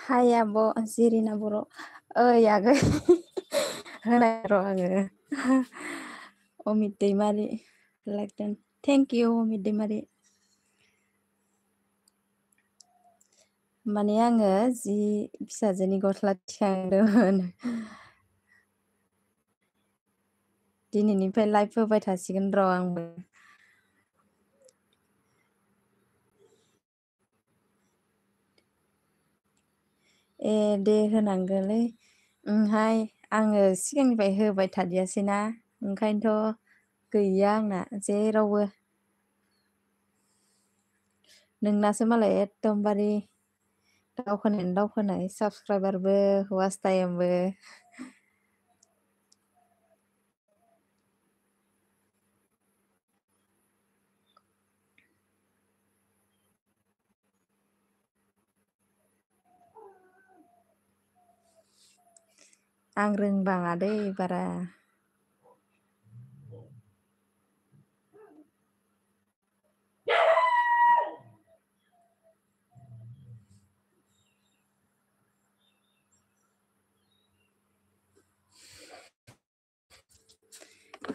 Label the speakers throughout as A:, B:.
A: हाय आब' जिरिना बर'। ओइ आगै होनाय र' आङो। अमित दैमारि लाइक थेंक इउ अमित दैमारि। माने आङो जि फिसाजोनि गस्ला थिखांदोंमोन। दिनैनिफ्राय लाइभ होबाय थासिगोन र' आंबो। ए दे होनांगोनलै। ओंहाय आङो सिगांनिफ्राय होबाय थादियासैना ओंखायनोथ' गैया आंना जेरावबो। नोंनासो मालाय एकदमबारे दावखोनायानो दावखोनाय साबसक्राइबारबो वाच टाइमबो। आं रोंबाङा दै बारा।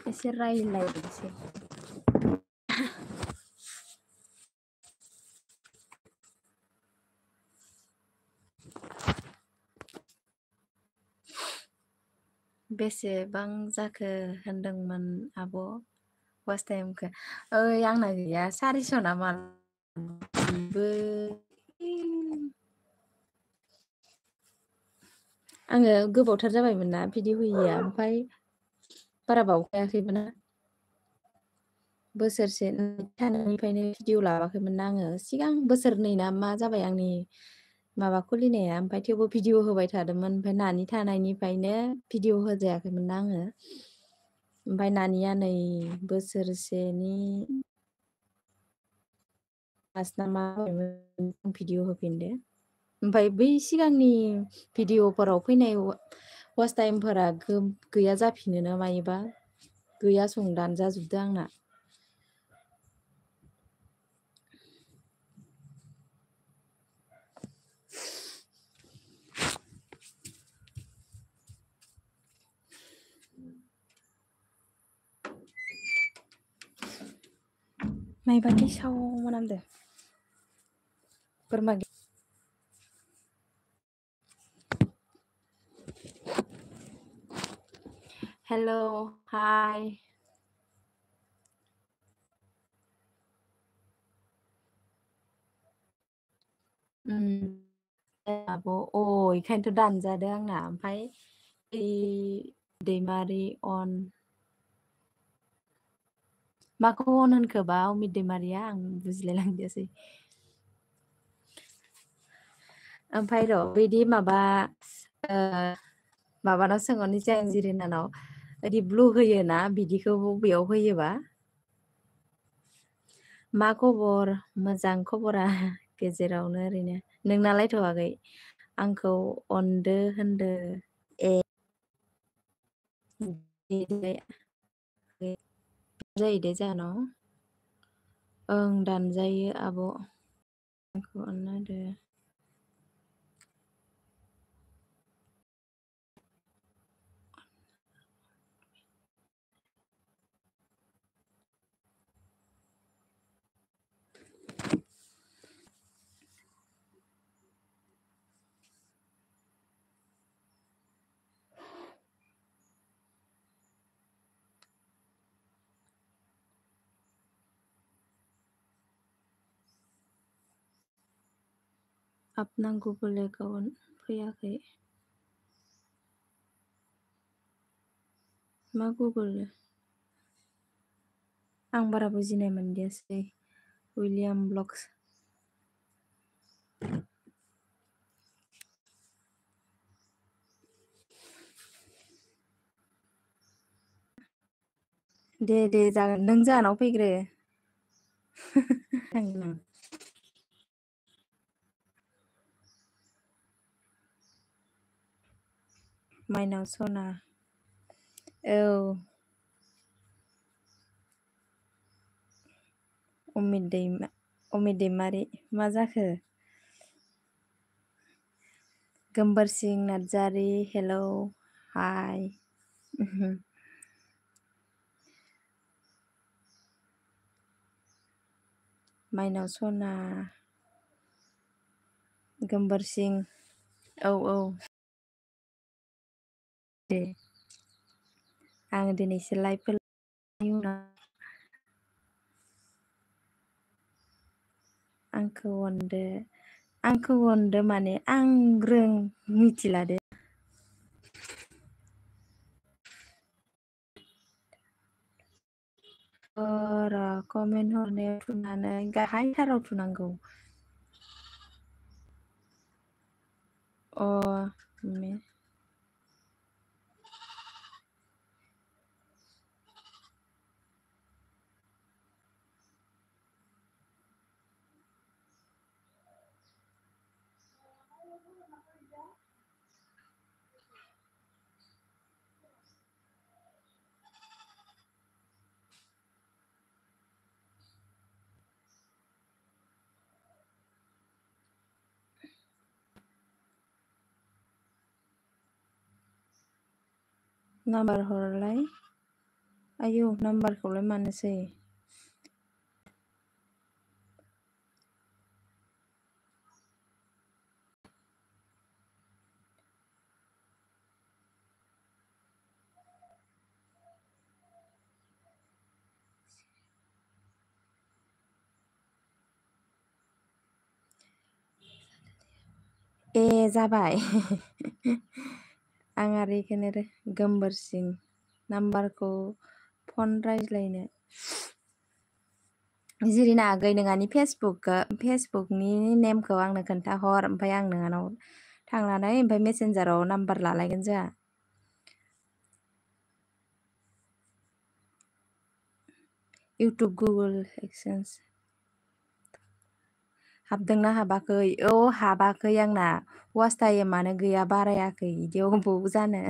A: एसे रायलायनोसै। बेसेबां जाखो होनदोंमोन आब' वाच टाइमखौ? ओइ आंना गैया 400 ना मा बो आङो गोबावथार जाबायमोन ना भिडिअ होयिया ओमफ्राय बारा बावखायाखैमोन ना। बोसोरसे थानायनिफ्रायनो भिडिअ लाबाखैमोन ना आङो सिगां बोसोरनै ना मा जाबाय आंनि माबा खुलिनाया। ओमफ्राय थेवबो भिडिअ होबाय थादोंमोन। ओमफ्राय नानि थानायनिफ्रायनो भिडिअ होजायाखैमोन ना आङो। ओमफ्राय नानिया नै बोसोरसेनि फास ना मा भिडिअ होफिनदो। ओमफ्राय बै सिगांनि भिडिअफोराव फैनाय वाच टाइमफोरा गैया जाफिनो ना मायोबा गैया सं दानजाजोबदो आंना। माइबा गेसाव मोनामदो बोरमा हेलौ हाय। आब' इखायनोथ' दानजादो आंना। ओमफ्राय दैमारि अन माखौ अन होनखोबा अमित दैमारिया आं बुजिलाय लांदियासै। ओमफ्राय र' बिदि माबा माबानाव सोंहरनोसै आं जिरिनानाव ओदि ब्लु होयो ना बिदिखौ बबेयाव होयोबा? मा खबर? मोजां खबरा गेजेरावनो ओरैनो। नोंनालायथ' आगै? आंखौ अनदो होनदो। ए जायो दे जाहानाव। ओं दानजायो आब'। आंखौ अनना होदो। आपना गुगोल एकाउन्ट फैयाखै। मा गुगोल? आं बारा बुजिनाय मोनदियासै। William blogs. दे दे जागोन नों जाहानाव फैग्रो। माइनाव सना औ अमित दैमारि मा जाखो? गोमबोरसिं नार्जारि हेलौ हाय माइनाव सना गोमबोरसिं औ औ दे आं दिनैसो लाइभ उनाव आंखौ अनदो माने आं मिथिला दे र' कमेन्ट हरनायाव थुनानै गाहायथाराव थुनांगौ अ नाम्बार हरलाय आयौ नाम्बारखौलाय मानोसै ए जाबाय आं आरो इखौनो गोमबोरसिं नाम्बारखौ फन रायज्लायनो जिरिना आगै नोंहानि फेसबुकनि नेमखौ आंनो खोन्थाहर ओमफ्राय आं नोंहानाव थांनानै ओमफ्राय मेसेन्जाराव नाम्बार लालायगोन जोंहा इउटुब गुगोल एक्सेन्स हाबदोंना हाबाखै औ हाबाखै आंना वाच टाइमानो गैया बारायाखै बिदियाव बबाव जानो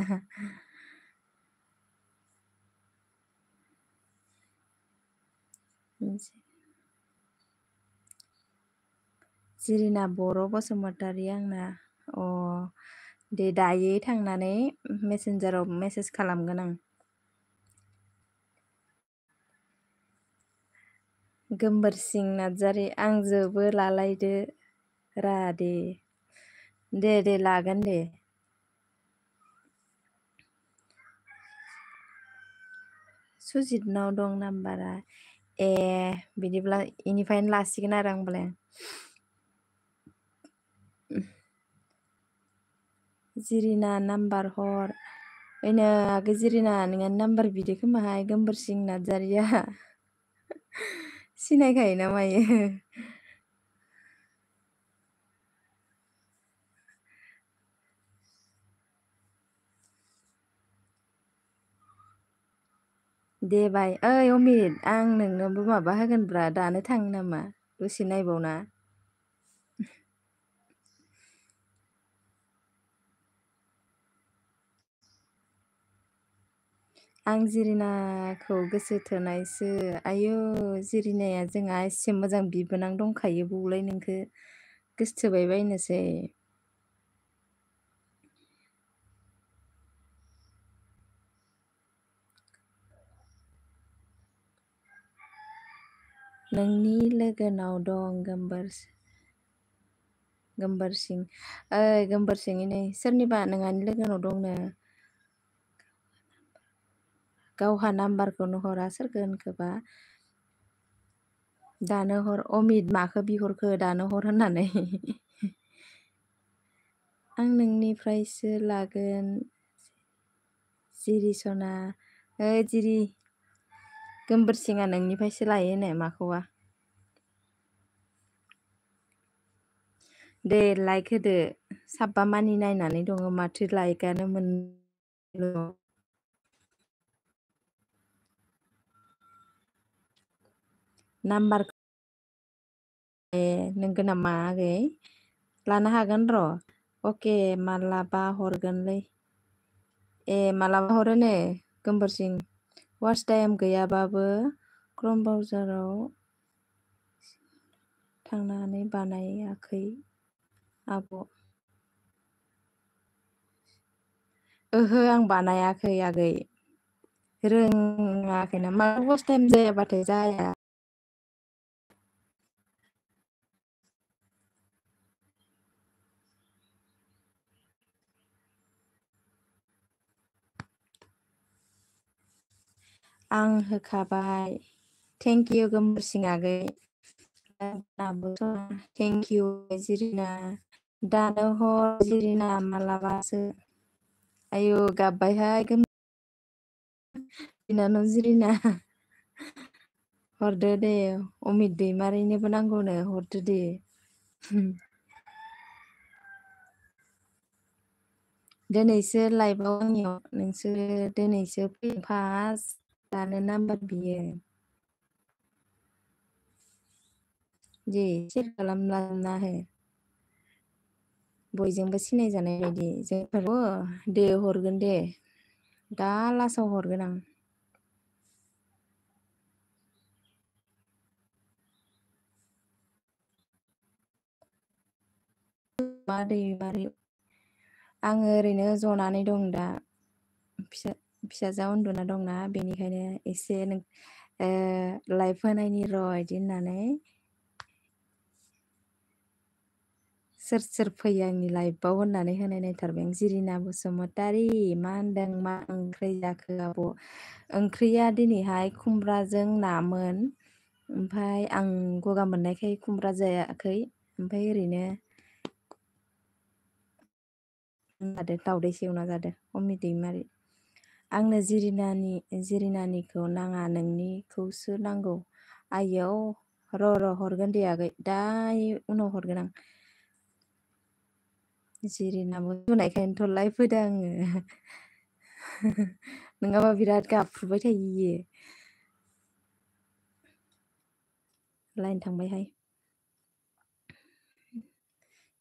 A: जिरिना बर' बसुमतारी आंना अ दे दायो थांनानै मेसेन्जाराव मेसेज खालामगोन आं गोमबोरसिं नार्जारि आंजोंबो लालायदो रा दे लागोन दे सुजितनाव दं नाम्बारा ए बिदिब्ला इनिफ्रायनो लासिगोन आरो होमबालाय जिरिना नाम्बार हर ओइनो आगै जिरिना नोंहानि नाम्बार बिदो खोमाहाय गोमबोरसिं नार्जारिया सिनायखायो ना मायो दे बाय ओइ अमित आं नोंनोबो माबा होगोनब्रा दानो थाङो नामा दसे नायबावना आं जिरिनाखौ गोसो थोनायसो आयु जिरिनाया जोंहा एसे मोजां बिबोनां दंखायो बावलाय नोंखौ गोसोथोबाय बायनोसै नोंनि लोगोनाव दं गोमबोरसिं ओइ गोमबोरसिं नै सोरनिबा नोंहानि लोगोनाव दंनो गावहा नाम्बारखौनो हरा सोरखौ होनखोबा दानो हर अमित माखौ बिहरखो दानो हर होननानै आं नोंनिफ्रायसो लागोन जिरि सना ओइ जिरि गोमबोरसिङा नोंनिफ्रायसो लायोनो माखौबा दे लाइक होदो साबबा मानि नायनानै दङ माथो लाइकआनो नाम्बार ए नोंगौ नामा आगै लानो हागोन र' अके मालाबा हरगोनलै ए मालाबा हरोनो गोमबोरसिं वाच टाइम गैयाबाबो क्रम ब्राउजाराव थांनानै बानायाखै आब' ओहो आं बानायाखै आगै रोङाखैना मा फार्स्ट टाइम जायाबाथाय जाया। आं होखाबाय थेंक इउ गोमबोरसिं आगै। थेंक इउ जिरिना दानो हर जिरिना मालाबासो आयु गाबबायहाय बिनानाव जिरिना हरदो दे अमित दैमारिनोबो नांगौनो हरदो दे। दिनैसो लाइभआव आंनियाव नोंसोरो दिनैसो फैदों फार्स्ट दानो नाम्बार बियो दे सेयार खालामना हो बयजोंबो सिनायजानाय बायदि जोंफोरबो दे हरगोन दे दा लासाव हरगोन आं। मा दैमारि आङो ओरैनो जनानै दं दा फिसाजोआ उन्दुना दंना बेनिखायनो एसे लाइभ होनायनि र' इदि होननानै सोर सोर फैयो आंनि लाइफआव होननानै होनाय नायथारबाय आं जिरिना बसुमतारी मा होनदों मा ओंख्रि जाखो आब'? ओंख्रिया दिनैहाय खुमब्राजों नामोन। ओमफाय आं गगा मोननायखाय खुमब्रा जायाखै ओमफाय ओरैनो जादो दाउदैसो एवना जादो अमित दैमारि। आंनो जिरिनानिखौ नाङा नोंनिखौसो नांगौ। आइयौ र' हरगोन दे आगै दा उनाव हरगोन आं। जिरिनाबो होनायखायनोथ' लाइभ होदो आङो। नङाबा बिराद गाबफ्रुबाय थायो इयो। लाइन थांबायहाय।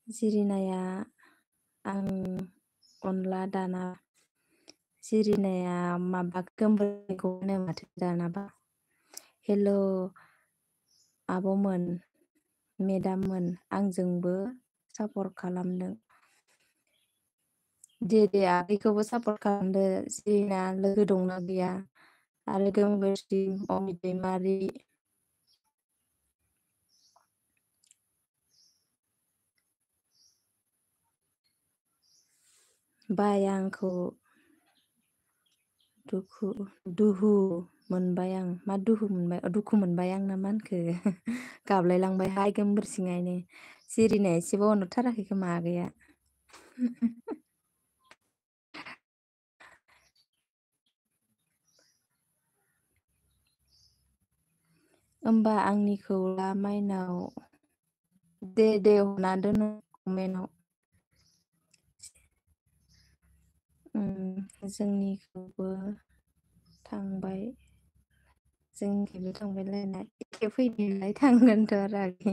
A: जिरिनाया आं अनला दाना जिरिनाया माबा गोमबोरखौ होनो माथो दानाबा। हेल' आब'मोन मेदाममोन आंजोंबो सापर्ट खालामदों। दे आगैखौबो सापर्ट खालामदो जिरिना लोगो दंना गैया? आरो गोमबोरसिं अमित दैमारि बाय आंखौ दुहु मोनबाय आं मा दुहु मोनबाय दुखु मोनबाय आं ना मा होनखो गाबलाय लांबायहाय गोमबोरसिंहायनो जिरिनाया एसेबो अनहरथाराखै खोमा आगैया। होमबा आंनिखौ ला माइनाव दे हरना दोन कमेन्टआव। जोंनिखौबो थांबाय जोंनिखैबो थांबायलायना एखे फैनायालाय थांगोनथ' आरो आगै।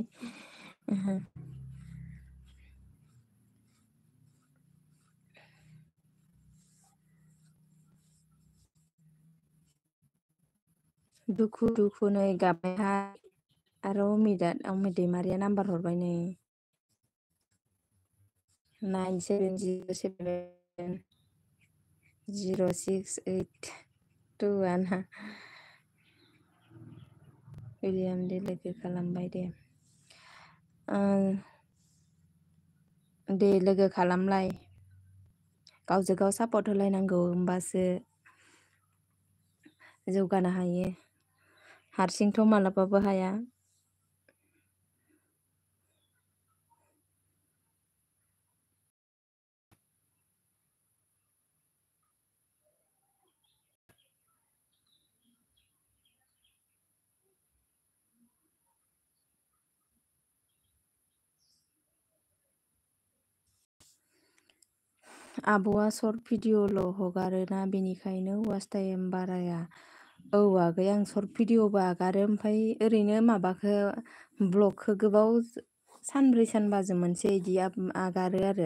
A: दुखु नै गाबबायहाय आरो अमित दैमारिया नाम्बार हरबाय नै। 97070682 उइलियाम दे लोगो खालामबाय दे। दे लोगो खालामलाय गावजों गाव सापर्ट होलायनांगौ होमबासो जौगानो हायो हारसिंथ' मालाबाबो हाया। आब'आ सर्ट भिडिअ'ल' हगारोना बेनिखायनो वाच टाइम बाराया। औ आगै आं सर्ट भिडिअ'बो आगारो ओमफ्राय ओरैनो माबाखो ब्लगखौ गोबाव सानब्रै सानबाजों मोनसे इदि आगारो आरो।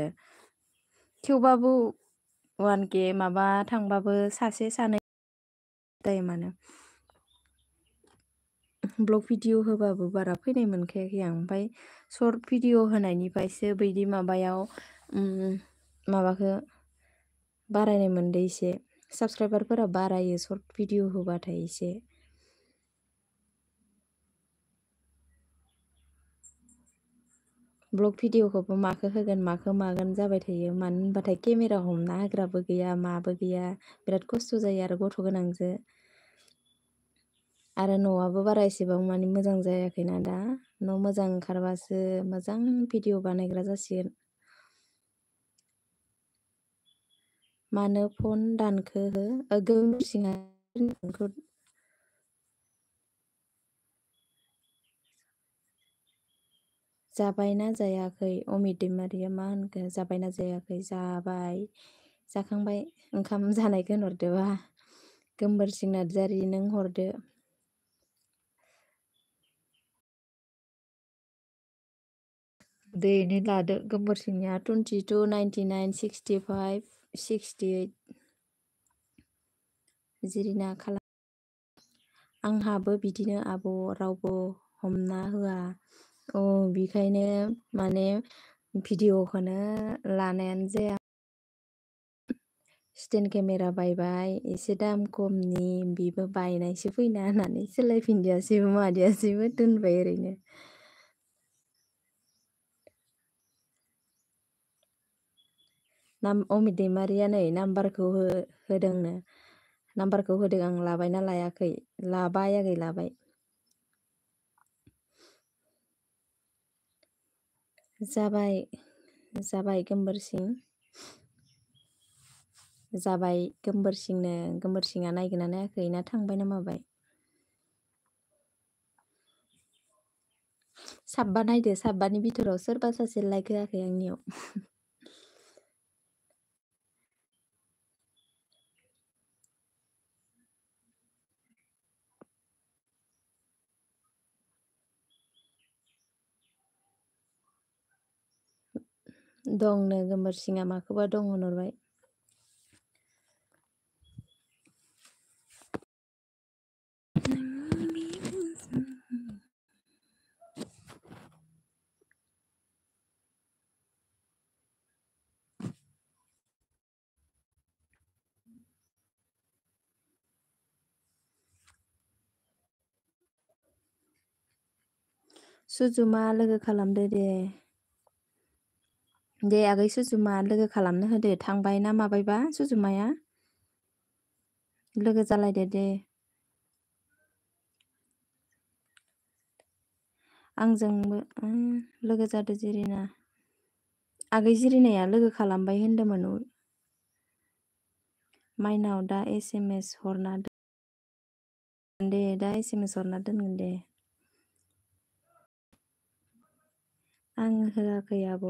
A: थेवबाबो 1K माबा थांबाबो सासे सानै टाइमानो ब्लग भिडिअ होबाबो बारा फैनाय मोनखायाखै आं ओमफ्राय सर्ट भिडिअ होनायनिफ्रायसो बैदि माबायाव माबाखो बारायनाय मोनदो एसे साबस्क्राइबारफोरा बारायो सर्ट भिडिअ होबाथाय एसे। ब्लग भिडिअखौबो माखो होगोन माखो मागोन जाबाय थायो मानो होनबाथाय केमेरा हमना होग्राबो गैया माबो गैया बिराद खस्थ' जायो आरो गथ' गोनांजो। आरो न'आबो बारा एसेबां मानि मोजां जायाखैना दा न' मोजां ओंखारबासो मोजां भिडिअ बानायग्रा जासिगोन। मानो फन दानखो हो गोमसिङा जाबायना जायाखै अमित दैमारिया मा होनखो जाबायना जायाखै जाबाय जाखांबाय ओंखाम जानायखौ होनहरदोबा गोमबोरसिं नार्जारि नों हरदो। दैनो लादो गोमबोरसिंनिया 22, 99, 65, 68 जिरिना खालाम। आंहाबो बिदिनो आब' रावबो हमना होआ। बिखायनो माने भिडिअखौनो लानायानो जाया। स्टेन केमेरा बायबाय एसे दाम खमनि बेबो बायनायसो फैना होननानै सोलायफिनदियासैबो मादियासैबो दोनबाय ओरैनो। अमित दैमारिया नै नाम्बारखौ होदोंनो नाम्बारखौ होदों आं लाबायना लायाखै लाबाय आगै लाबाय। जाबाय जाबाय गोमबोरसिं जाबाय गोमबोरसिंनो गोमबोरसिङा नायगोना नायाखै ना थांबाय ना माबाय। साबबा नायदो साबबानि बिथोराव सोरबा सासे लाइक होआखै आंनियाव। दंनो गोमबोरसिङा माखौबा दं होनहरबाय। सुजुमा लोगो खालामदो दे। दे आगै सुजुमा लोगो खालामनो होदो थांबाय ना माबायबा सुजुमाया लोगो जालायदो दे। आंजोंबो लोगो जादो जिरिना। आगै जिरिनाया लोगो खालामबाय होनदोंमोन। माइनाव दा SMS हरना दोन दे दा SMS हरना दोनगोन दे। आं होआखै आब'।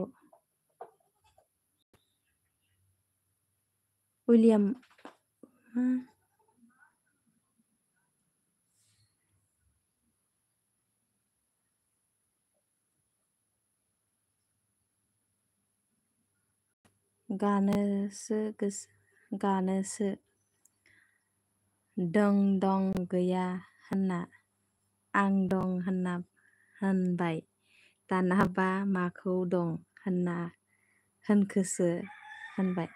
A: उइलियाम गानोसो दं दं गैया होनना आं दं होनना होनबाय दानाबा माखौ दं होनना होनखोसो होनबाय।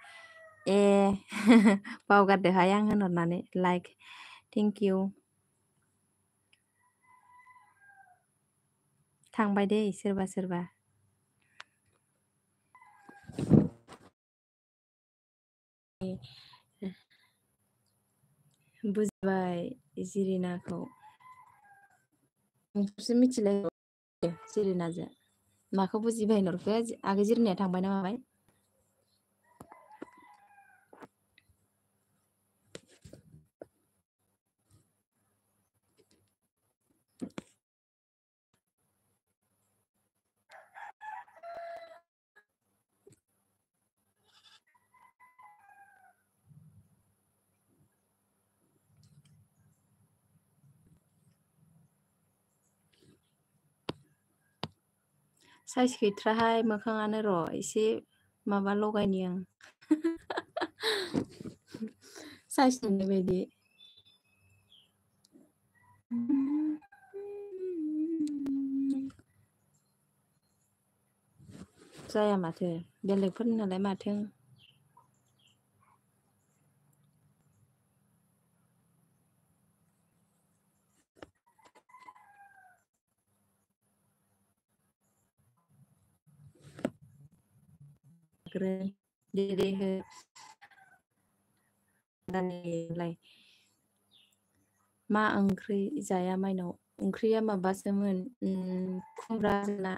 A: ए बावगारदोहाय आं होनहरनानै लाइक थेंक इउ। थांबाय दे सोरबा सोरबा। बुजिबाय जिरिनाखौ। नोंसोरसो मिथिलायो जिरिनाजों माखौ बुजिबाय होनहरखो आगै जिरिनाया थांबाय ना माबाय। साइज गैथ्राहाय मोखाङानो र' एसे माबा लगायनि आं साइज नुनाय बायदि। जाया माथो बेलेगफोरनि नालाय माथो। होग्रोनि दे हो दानिलाय मा ओंख्रि जाया माइनाव ओंख्रिया माबासोमोन खुमब्राजों ना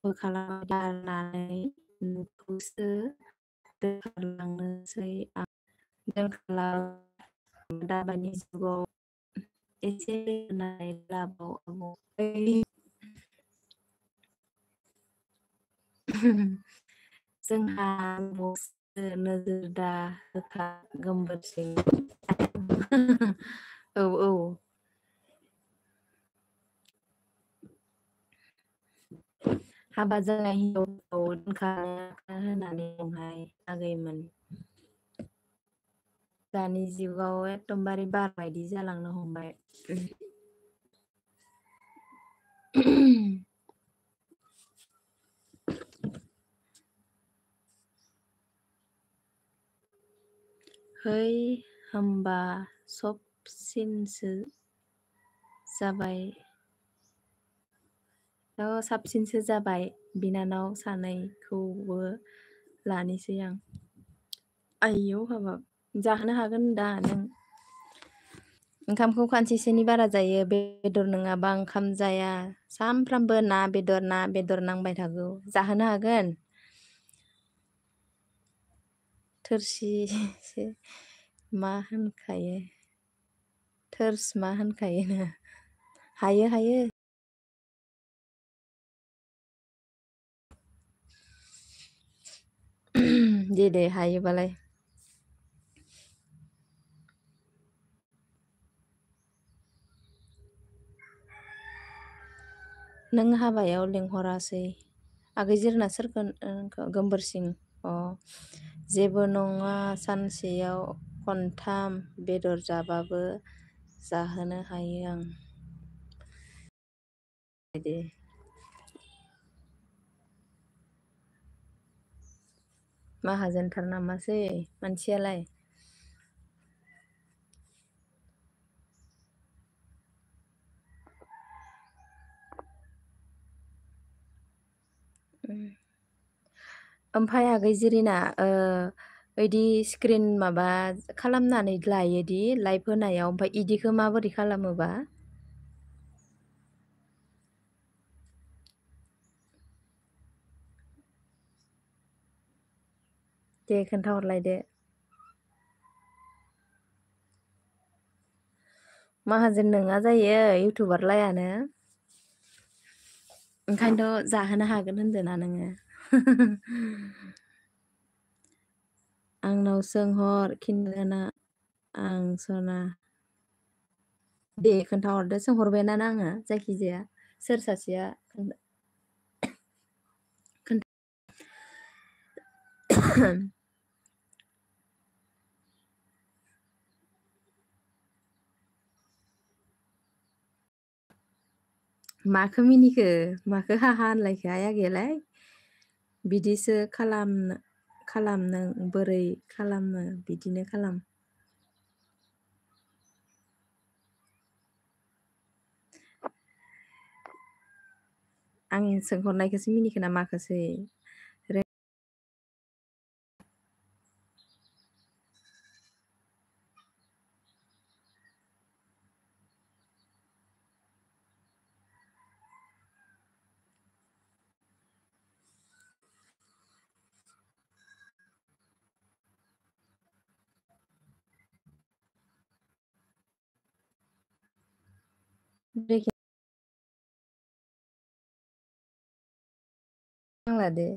A: बोखालांबाय गारनानै न'खौसो दोनखारलांनोसै आं दोनखारलां दाबानि जुगाव एसे होनानै लाबाव आब' जोंहा न'आवसो नोजोर दा होखा गोमबोरसिं औ औ हाबा जानाय हिनजावखौ दोनखारनो होनानै दंहाय आगैमोन दानि जुगाव एकदमबारे बार बायदि जालांनो हमबाय है होमबा सबसिनसो जाबाय साबसिनसो जाबाय बिनानाव सानैखौबो लानोसै आं आइयौ हाबाब जाहोनो हागोन दा नों ओंखामखौ खानसेसोनि बारा जायो बेदर नङाबा ओंखाम जाया सामफ्रामबो ना बेदर नांबाय थागौ जाहोनो हागोन थोरसिसे मा होनखायो थोर्स मा होनखायोनो हायो हायो दे हायोबालाय नों हाबायाव लेंहरासै आगै जिरना सोरखौ गोमबोरसिं अ जेबो नङा सानसेयाव खनथाम बेदर जाबाबो जाहोनो हायो आं दे माहाजोनथार नामासै मानसियालाय ओमफ्राय आगै जिरिना इदि स्क्रिन माबा खालामनानै लायोदि लाइभ होनायाव ओमफ्राय इदिखौ माबोरै खालामोबा दे खोन्थाहरलायदो माहाजोन नोङा जायो इउटुबार लायानो ओंखायनोथ' जाहोनो हागोन होनदों ना नोङो आंनाव सोंहर खिन्थागोना आं सना दे खोन्थाहरदो सोंहरबायानो आङो जायखिजाया सोर सासेया माखो मिनिखो माखो हाहा होनलायखो आइ आगैयालाय बिदिसो खालामनो बोरै खालामो बिदिनो खालाम आं सोंहरनायखौसो मिनिखो ना माखोसै नांला दे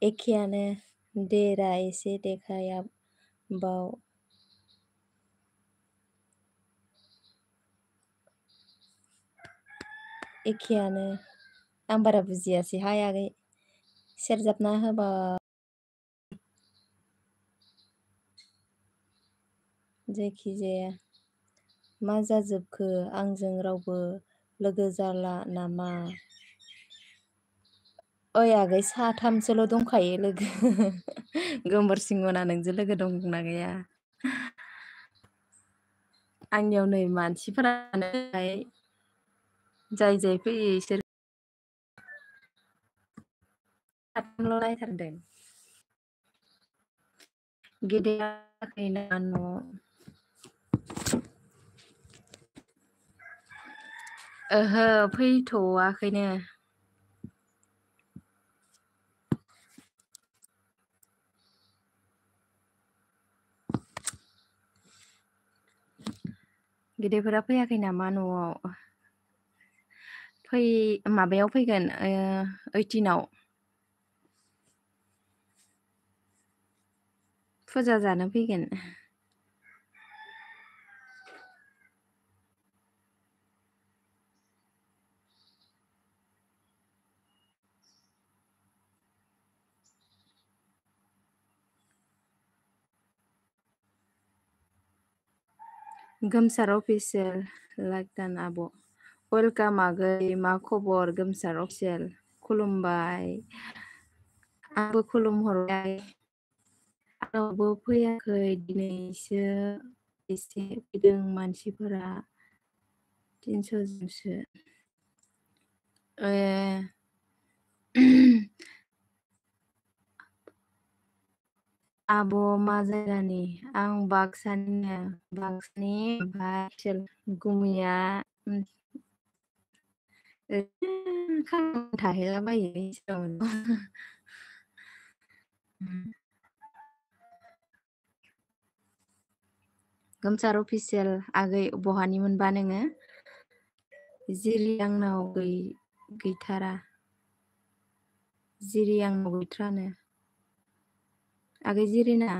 A: एखेयानो देरा एसे देखायाबाव एखेयानो आं बारा बुजियासैहाय आगै सेरजाबना होबा जायखिजाया मा जाजोबखो आंजों रावबो लोगो जाला नामा? ओइ आगै साथामसोल' दंखायो लोगो गोमबोर सिंगना नोंजों लोगो दंना गैया? आंनियाव नै मानसिफोरानो जाय जाय फैयो इसोर साथामल' नायथारदों गेदेर फैयाखैना न'आव ओहो फैथ'वाखैनो गेदेरफोरा फैयाखै नामा न'आव? फै माबायाव फैगोन 18आव फुजा जानो फैगोन। गोमसार अफिसियेल लाइक आब' वेलकाम आगै मा खबर गोमसार अफिसियेल खुलुमबाय आंबो खुलुमहरबाय आंनावबो फैयाखै दिनैसो एसे फैदों मानसिफोरा 300 जनसो आब' मा जायगानि आं बाक्सानिनो बाक्सानि ओमफ्राय गुमैया खामानि थाहैलाबायो गोमसार अफिसियेल आगै बहानिमोनबा नोङो? जिरि आंनाव गैथारा जिरि आंनाव गैथ्रानो आगै जिरिना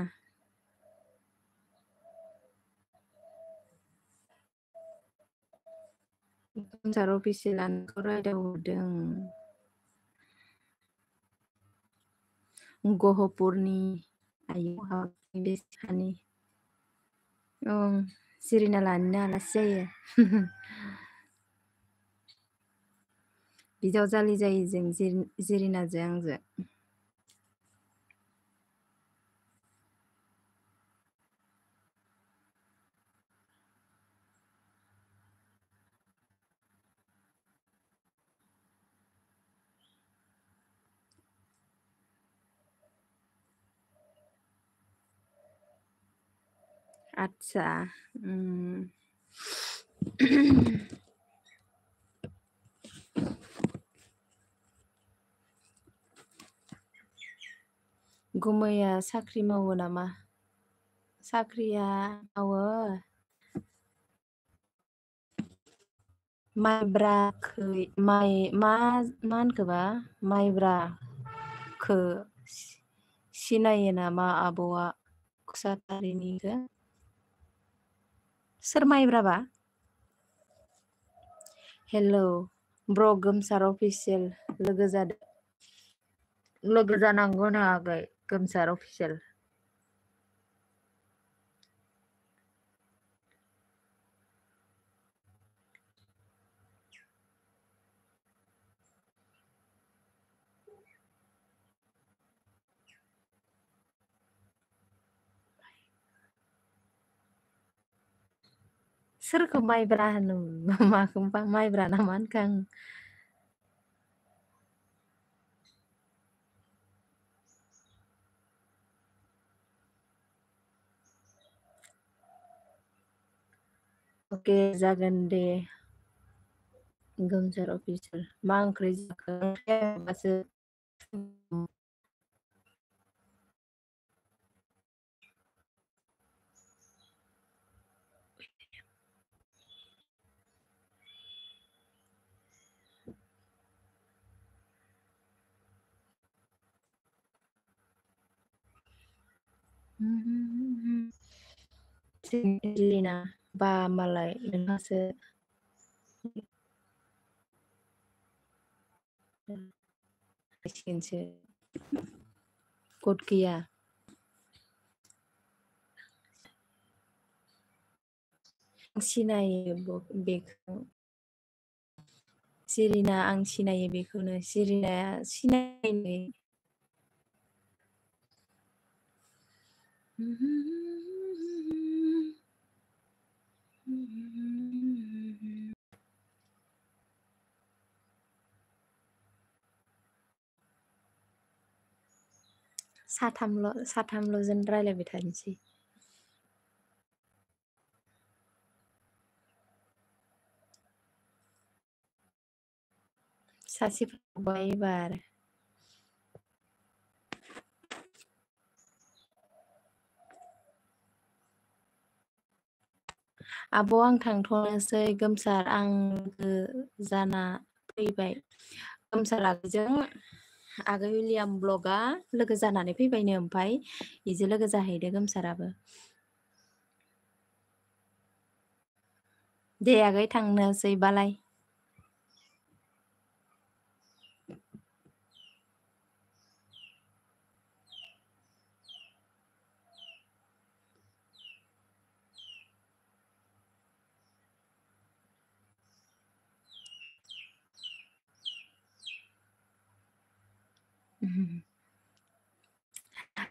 A: गोमसार अफिसियेला नोंखौ रायदावहरदों गहपुरनि आयौ बे सानै ओं जिरिना लानिनो आलासि जायो बिजावजालि जायो जों जिरिनाजों आंजों आतसा गुमैया साख्रि मावो नामा? साख्रिया मावो मा होनखोबा माइब्राखौ सिनायो नामा आब'आ खुसातारिनिखौ सोर माइब्राबा? हेलौ ब्र गोमसार अफिसियेल लोगो जानांगौनो आगै गोमसार अफिसियेल सोरखौ माइब्रा होनो माखौबा माइब्रा नामा होनखो आं अके जागोन दे गोमसार अफिसियेल मा ओंख्रि जाखो जिरिना बा मालाय नोंहासो सिगोनसो गद गैया सिनायो बेखौ सिरिना आं सिनायो बेखौनो सिरिनाया सिनायनो साथामल'जों रायलायबाय थानोसै सासे फैबाय एबार आब' आं थांथ'नोसै गोमसार आं लोगो जाना फैबाय गोमसार आगैजों आगै विलियाम ब्लगआ लोगो जानानै फैबायनो ओमफाय इजों लोगो जाहैदो गोमसाराबो दे आगै थांनोसै बालाय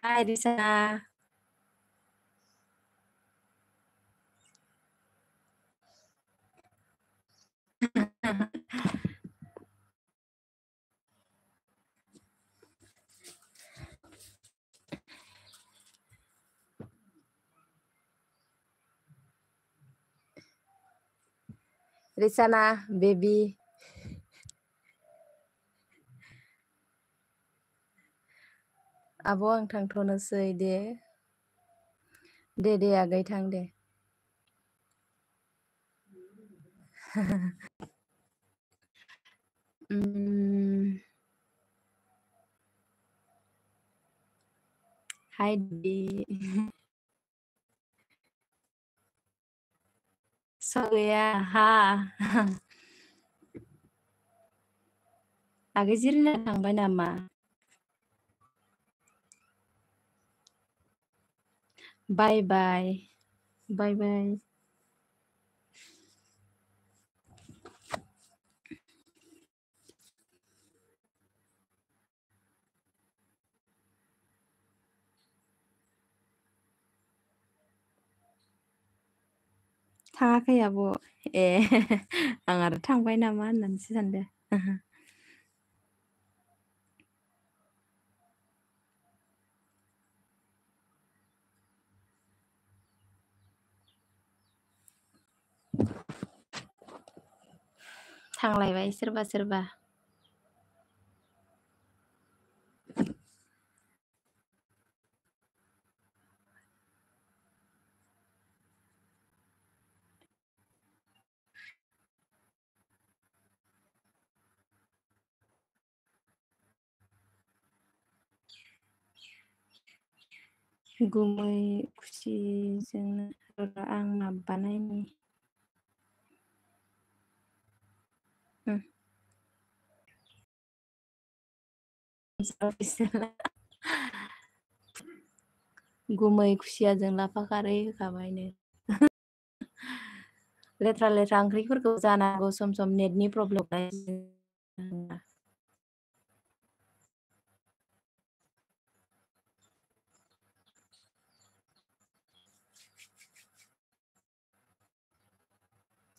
A: हाय रिसाना रिसाना बेबी आब' आं थांथ'नोसै दे आगै थां दे हाय दीदी सो गया हाँ आगै जिरिना थांबाय नामा बाय बाय बाय बाय थाङाखै आब' ए आं आरो थांबाय नामा होननानैसो सानदों थांलायबाय सोरबा सोरबा गुमै खुसिजोंनो आं माबानायनि गुमै खुसियाजों लाफा खारै होखाबायनो लेथ्रा लेथ्रा ओंख्रिफोरखौ जानांगौ सम सम नेटनि प्रब्लेम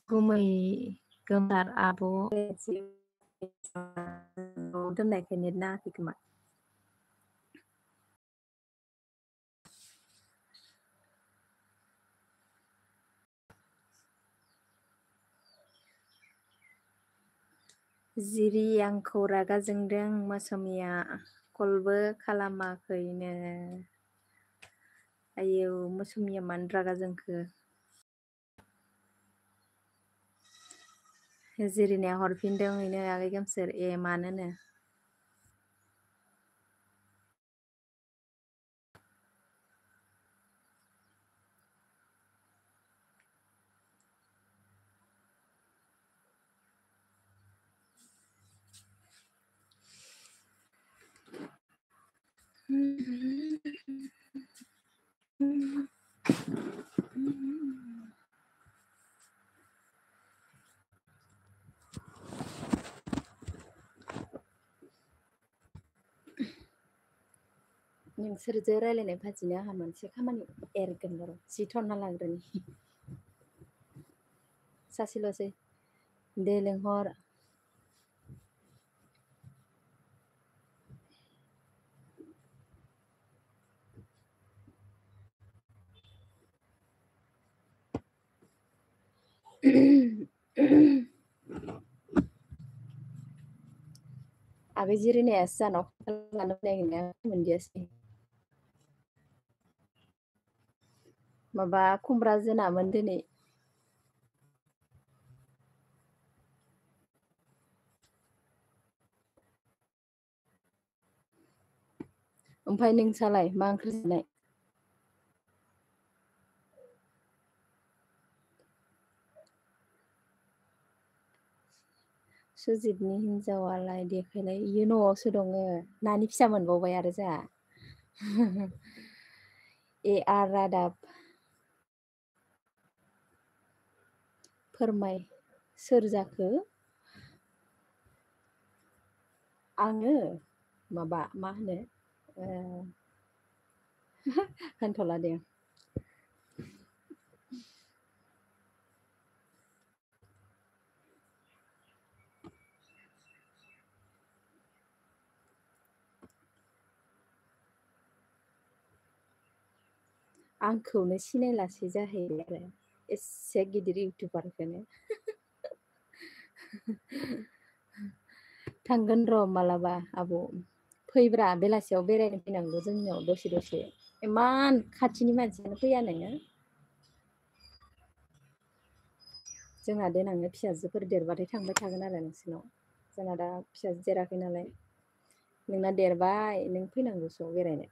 A: गुमै गोमसार आब' दोननायखाय नेट नाङाखै खोमा जिरि आंखौ रागा जोंदों मौसुमिया कलबो खालामाखैनो आयौ मौसुमिया मानो रागा जोंखो जिरिनाया हरफिनदों इनो आगै गोमसार ए मानोनो नोंसोरजों रायलायनाय फाजिनो आंहा मोनसे खामानि एरगोन र' जि थन्ना लाग्रोनि सासेल'सै दे लेंहर आगै जिरिनायासो जानाव खान्थाल जानो फैनाया मोनदियासै माबा खुमब्रा जोनामोन दिनै ओमफ्राय नोंसालाय मा ओंख्रि जानाय सुजितनि हिनजावालाय देखायलाय इयो न'आवसो दङ नानि फिसा मोनबावबाय आरो जोंहा ए आर रादाब फोरमाय सोर जाखो आङो माबा मा होनो होनथ'ला दे आंखौनो सिनायलासै जाहैबाय आरो एसे गिदिर इउटुबारखौनो थांगोन र' मालाबा आब' फैब्रा बेलासियाव बेरायनो फैनांगौ जोंनियाव दसे दसे इमान खाथिनि मानसियानो फैया नोङो जोंहा देनांनो फिसाजोफोर देरबाथाय थांबाय थागोन आरो नोंसिनाव जोंहा दा फिसाजो देराखै नालाय नोंना देरबाय नों फैनांगौसो बेरायनो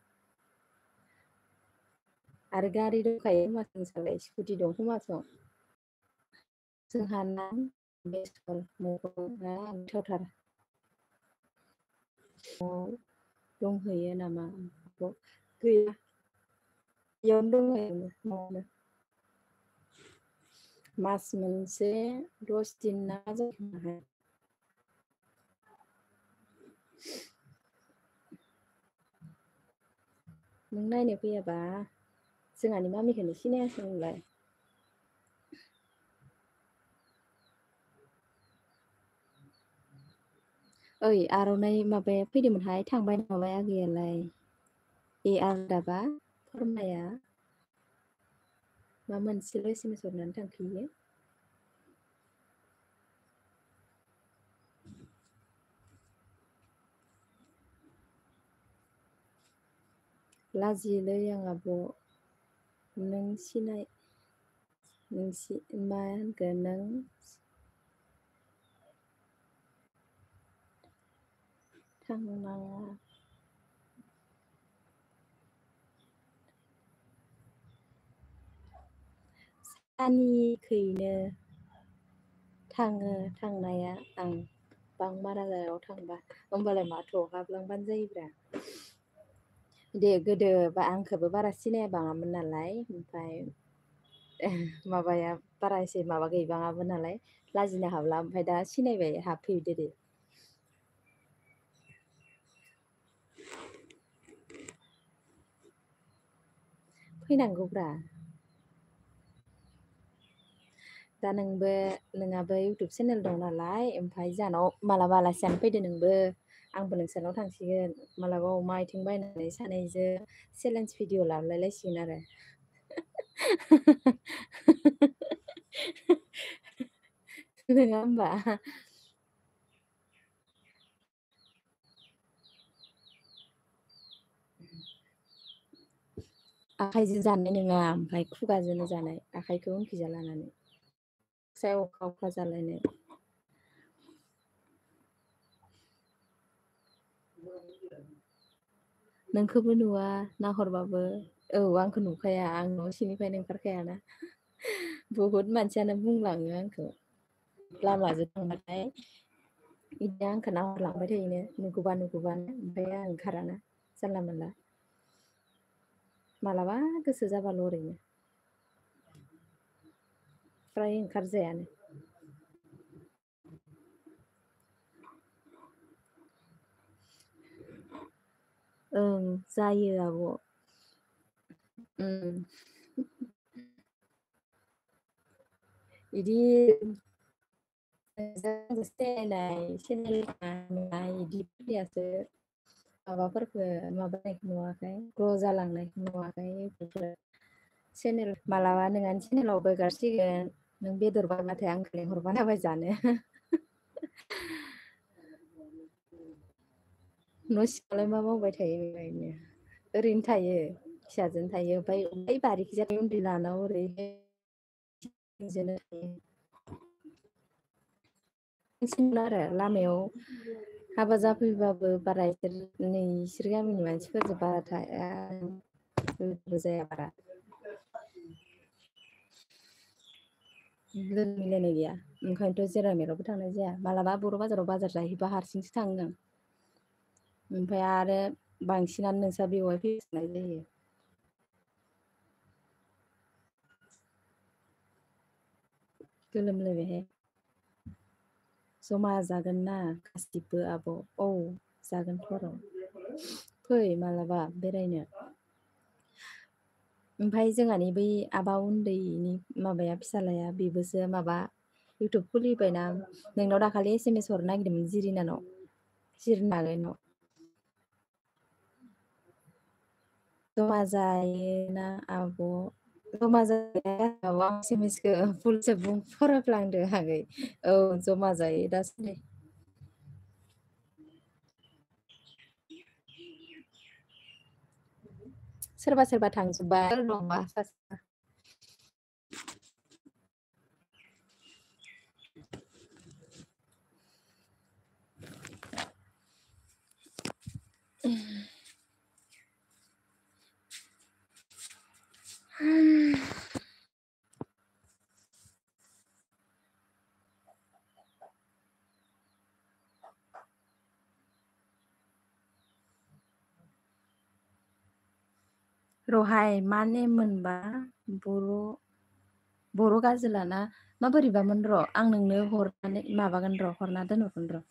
A: आरो गारि दंखायो मासं सालाय स्कुटि दं खोमासं जोंहा ना बेसर मैगं गोथावथार दंहैयो नामा गैया बेयावनो दंहैयो न'आवनो मास मोनसे 10 दिन ना जाखोहाय नों नायनो फैयाबा जोंहानि मामिखौनो सिनायासै नोंलाय ओइ आर'नाइ माबाया फैदोंमोनहाय थांबाय नामाय आगैयालाय ए आलदाबा फोरमाया मा मोनसेल' एसेमेस हरनानै थांखोयो लाजियोलै आं आब' नों सिनाय मा होनगोन नों थांनाङा सानिखैनो थाङो थांनाया आं बांमारायाव थांबा होमबालाय माथो हाबलांबानो जायोब्रा दे गोदो आंखौबो बारा सिनाया बाङामोन नालाय ओमफ्राय माबाया बारा एसे माबा गैबाङामोन नालाय लाजिनो हाबला ओमफ्राय दा सिनायबाय हाबफैदो दे फैनांगौब्रा दा नोंहाबो इउटुब चेनेल दं नालाय ओमफ्राय जोंहानाव मालाबा आलासि जानो फैदो नोंबो आंबो नोंसोरनाव थांसिगोन मालाबा अमा आथिं बायनानै सानैजों चेलेन्ज भिडिअ लालायलायसिगोन आरो नङा होमबा आखाइजों जानाय नङा ओमफ्राय खुगाजोंनो जानाय आखाइखौ उनखिजा लानानै सायाव अखा अखा जालायनाय नोंखौबो नुवा नाहरबाबो औ आंखौ नुखाया आं न' सिंनिफ्रायनो ओंखारखायाना बहुद मानसियानो बुंलाङो आंखौ लामाजों थांबाथाय बिदिनो आंखौ नाहरलांबाय थायोनो नुगौबा नुगौबानो ओमफ्राय आं ओंखाराना जानला मोनला मालाबा गोसो जाबाल' ओरैनो फ्राय ओंखारजायानो ओं जायो आब' इदि सिनायनाय चेनेल इदिफोरनियासो माबाफोरखो माबानायखौ नुवाखै ग्र' जालांनायखौ नुवाखै बेफोरो चेनेल मालाबा नोंहानि चेनेलावबो एगारसिगोन नों बेदर बायबाथाय आंखौ लेंहरबानो जाबाय जानो न' सिङावलाय मा मावबाय थायो बेबायदिनो ओरैनो थायो फिसाजोनो थायो ओमफ्राय ओइ बारिखिजाय उन्दै लानाव ओरै बिजोंनो थायो आरो लामायाव हाबा जाफैबाबो बारा इसोर गामिनि मानसिफोरजों बारा थाया लोगोबो जाया बारा लोगो मिलायनाय गैया ओंखायनोथ' जेराव मेरावबो थांनाय जाया मालाबा बर' बाजाराव बाजार जाहैबा हारसिंसो थाङो आं ओमफ्राय आरो बांसिनानो नोंस्रा बेवाय फैफानाय जायो गोलोमलायबायहाय जमा जागोन ना गासिबो आब' औ जागोनथ' र' फै मालाबा बेरायनो ओमफ्राय जोंहानि बै आबा उन्दैनि माबाया फिसालाया बेबोसो माबा इउटुब खुलिबायना नोंनाव दाखालि SMS हरनो नागिरदोंमोन जिरिनानाव जिरिना आगैनाव जमा जायोना आब' जमा जाया SMSखौ फुलसो फरायफ्लांदो आगै औ जमा जायो दासान्दि सोरबा सोरबा थांजोब्बाय दंबा रहाय मा नेम मोनबा बर' गाजोलाना माबोरैबामोन र' आं नोंनो हरनानै माबागोन र' हरना दोनहरगोन र'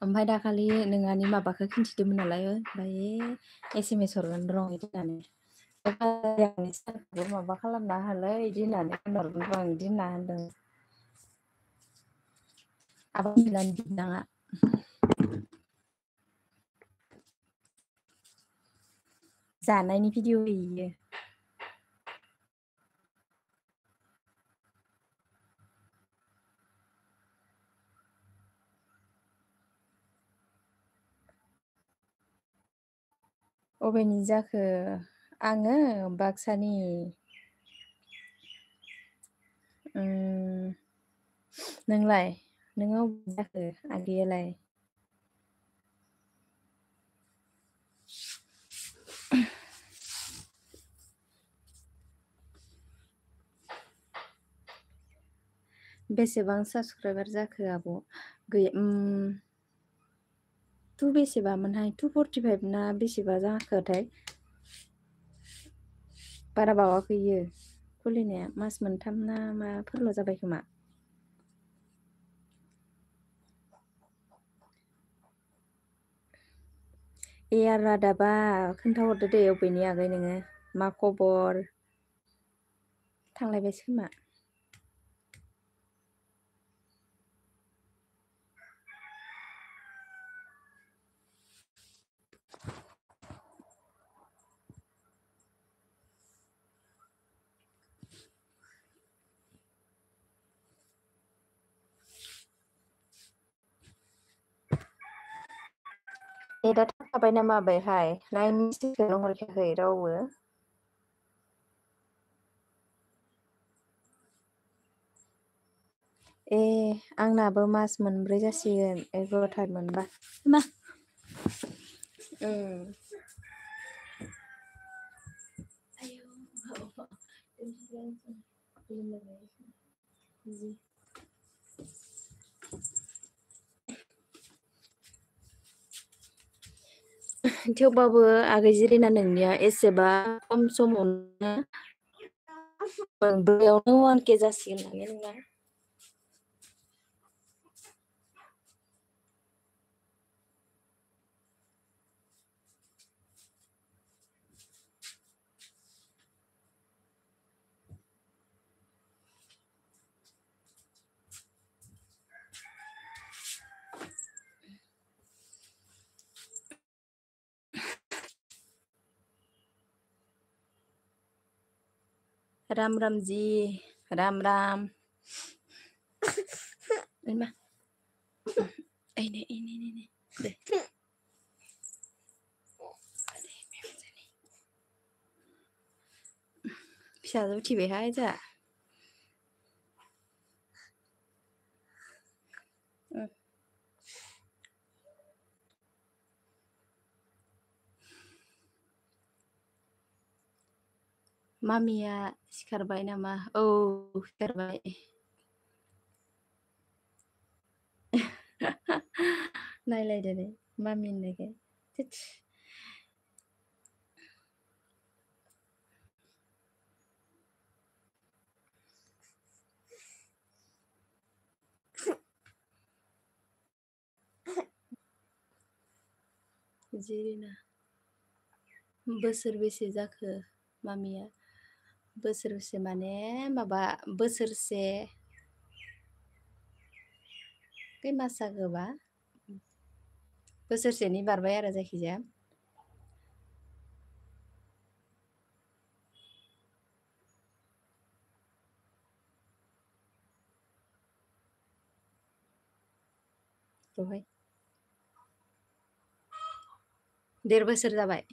A: ओमफ्राय दाखालि नोंहानि माबाखौ खिन्थिदोंमोन नालाय ओमफ्राय SMS हरगोन र' बिदि होननानै माबा खालामना होलै बिदि होननानै होनहरगोन र' आं बिदि होनना होनदों आबा मिलानि बिनाङा जानायनि भिडिअ होयो अबेनि जाखो आङो बाक्सानि नोंलाय नोङो अबे जाखो आगैयालाय बेसेबां साबसक्राइबार जाखो आब' गैया बेसेबामोनहाय 245 ना बेसेबा जाखोथाय बारा बावाखै इयो खुलिनाया मास मोनथाम ना माफोरल' जाबाय खोमा आर रादाबा खोन्थाहरदो दे अबेनि आगै नोङो मा खबर थांलायबायसो खोमा नेटआ थाखाबाय ना माबायहाय लाइन मेसेजखौनो हरखायाखै रावबो आंनाबो मास मोनब्रै जासिगोन 11 थारिख मोनबा मा थेवबाबो आगै जिरिना नोंनिया एसेबा खम समावनो मोनब्रैयावनो 1K जासिगोन माने नोंना। राम राम जी राम राम मा इने दे फिसाजो उथिबायहाय जोंहा मामिया सिखारबाय नामा? औ सिखारबाय। नायलायदो दे मामि होननायखाय थोस। जिरिना बोसोरबेसे जाखो मामिया? बोसोरबेसे माने माबा बोसोरसे खै मास जाखोबा? बोसोरसेनि बारबाय आरो जायखिजाया। दहाय 1.5 बोसोर जाबाय।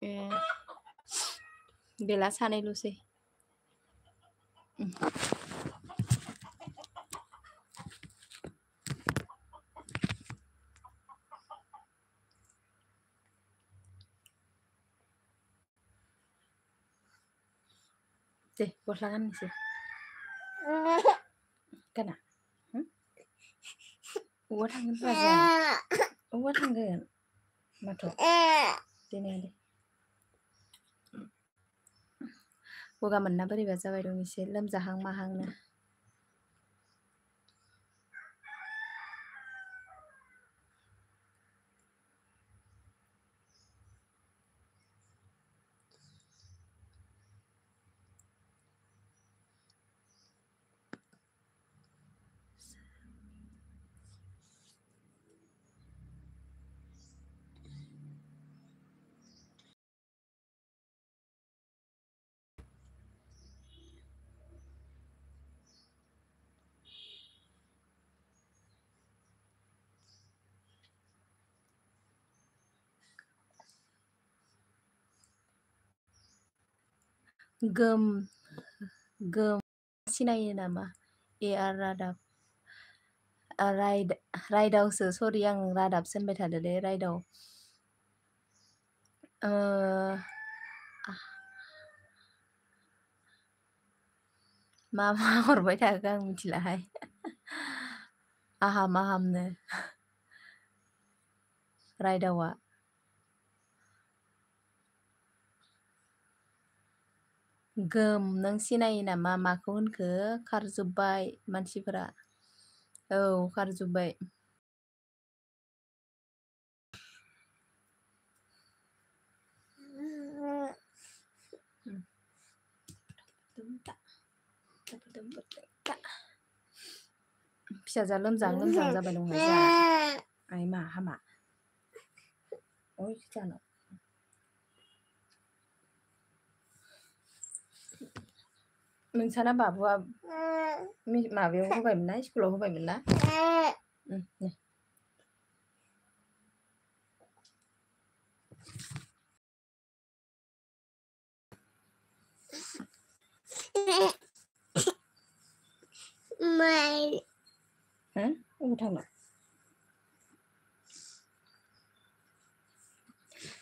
A: ए बेला सानैल'सै। दे गस्ला गाननोसै गाना अबाव थांगोन राजा अबाव थांगोन माथ' दिनै दे गगा मोनना बोरैबा जाबाय दं एसे लोमजाहां माहांनो। गोम सिनायो नामा? AR रादाब राइदावसो सरि आं रादाबसो होनबाय थादो दे राइदाव। मा हरबाय थाखो आं मिथिलाहाय। आहाम आहामनो रायदावआ। गोम नों सिनायो नामा? माखौ होनखो खारजोब्बाय मानसिफोरा। औ खारजोब्बाय। फिसाजोआ लोमजाहां जाबाय दं जोंहा। आइ मा हामा? ओइ जानो नोंसाना बाबुआ माबायाव होबायमोन ना स्कुलाव होबायमोन ना? अबाव थांनो?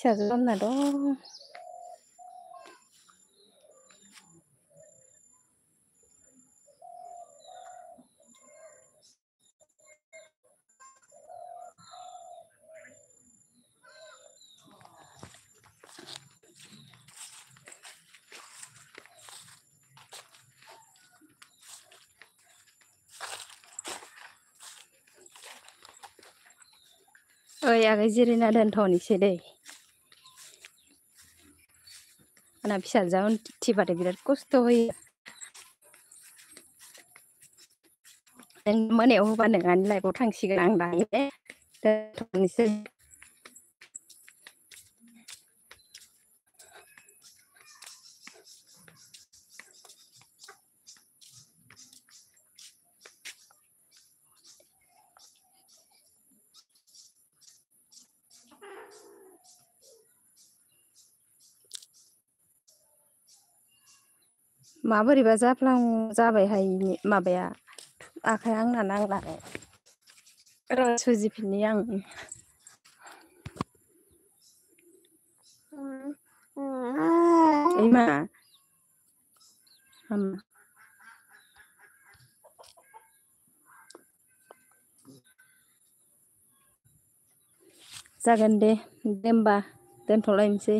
A: फिसाजो खालामना दं। ओइ आगै जिरायना दोनथ'नोसै दै। आंना फिसाजोआ उथिबाथाय बिराद खस्थ' होयो। नों मोनायाव होबा नोंहानि लाइफआव थांसिगोन आं दायो दे दोनथ'नोसै। माबोरैबा जाबायहाय माबाया आखाइ आंना नांनानै र' सुजिफिननि आं। ओइ मा जागोन दे होमबा दोनथ'लायनोसै।